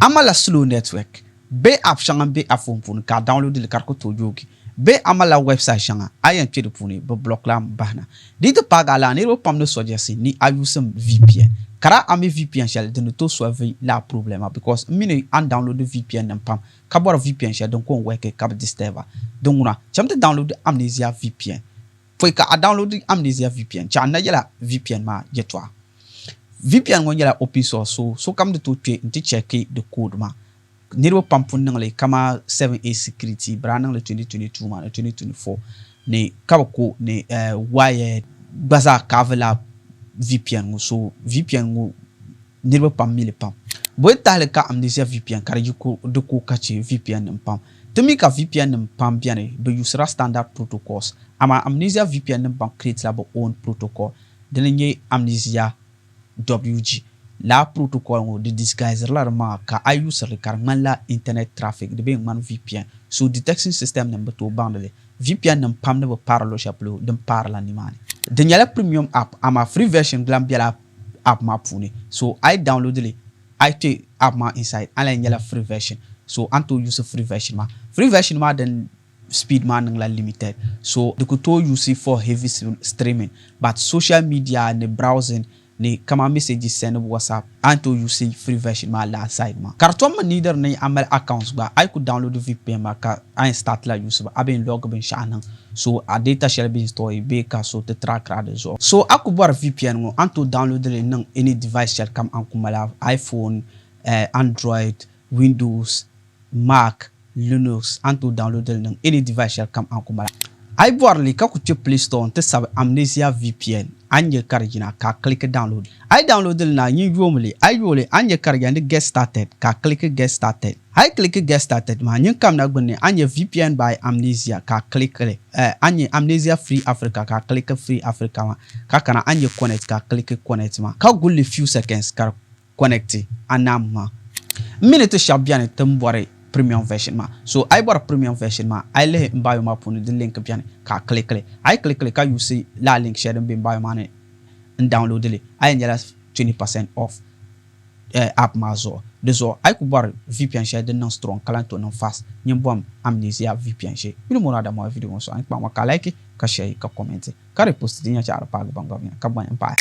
A malila slow network bee app shɛŋa m-be a phone puuni ka a download li ka di ku tooi joogi bee a malila website shɛŋa a yɛn kpe di puuni bɛ block la m-bahina. Di yi ti paagi a laa niriba pam ni suggest ni a yusim VPN ka daa a mi VPN shɛli din ni tooi solve lala problem maa because m mi ni a ni download VPN nim pam ka bɔri VPN shɛli din ko n-work ka bi disturb a. Din ŋuna, cham ti download Amnesia VPN. Pɔi ka a download Amnesia VPN, chɛ a ni na yɛla VPN maa yɛtɔɣa. VPN ŋɔ nyɛla open source so sokam ni tooi kpe nti chɛki di code maa. Niriba pam pun niŋ li kaman 7A Security bɛ daa niŋ li 2022 maa ni 2024 ni ka bɛ ko ni wired gba zaa kaavi la VPN ŋɔ so VPN ŋɔ niriba pam mi li pam. Bɔ yi tahili ka Amnesia VPN ka di yi ko di ko ka chɛ VPN nim pam. Ti mi ka VPN nim pam beni bɛ yusira standard protocols amaa Amnesia VPN nim pam create la bɛ own protocol dini n-nyɛ Amnesia WG. Lala protocol ŋɔ di disguisirila di maŋa ka a yi yusiri li ka di ŋmanila internet traffic di bee n-ŋmani VPN so detection system nim bi tooi baŋdi li. VPN nim pam ni bi paari luɣ'shɛli polo din paarila nimaani. Di nyɛla premium app amaa free version lan bela app maa puuni so a yi download li a yi kpe app maa inside a lahi nyɛla free version so a ni tooi use free version maa. Free version maa din speed maa niŋla limited so di ku tooi use for heavy streaming but social media ni browsing ni kaman messages sendbu WhatsApp a ni tooi use free version maa lala side maa. Ka di tom mi neediri ni a mali accounts gba a yi ku download VPN maa ka a yɛn start la use a bee n-log binshɛɣu niŋ so a data shɛli bɛ store bee ka so ti trackira di zuɣu. So a ku bɔri VPN ŋɔ a ni tooi download li niŋ any device shɛli kam a ni ku mali iPhone, Android, Windows, Mac, Linux, a ni tooi download li niŋ any device shɛli kam a ni ku mali. A yi bɔri li ka ku kpe Play Store nti sabi Amnesia VPN, a ni nya ka di yina ka a click download. A yi download li na, nyin yoomi li. A yi yooi li, a ni nya ka di yɛli ni Get Started, ka a click Get Started. A yi click Get Started maa, nyin kamina gbunni a ni nya VPN by Amnesia ka a click li. Eh, a ni nya Amnesia Free Africa ka a click Free Africa maa. Ka kana a ni nya Connect ka a click Connect maa. Ka guli li few seconds ka di connect a nam maa. M mi ni ti shɛba beni ti ni bɔri premium version maa. So a yi bɔri premium version maa, a yi lihi m bio maa puuni di link beni ka a click li. A yi click li ka use lala link shɛli din be m bio maa ni n download li, a yɛn nyɛla 20% off app maa zuɣu. Di zuɣu a yi ku bɔri VPN shɛli din niŋ strong ka lahi tooi niŋ fast, nyin bom Amnesia VPN shee. Yuli m-bɔŋɔ Adamu a video ŋɔ so a ni kpaŋ ma ka like, ka share, ka comment, ka repost di nya chaɣiri paagi ban gba beni ka gbani m-pahi.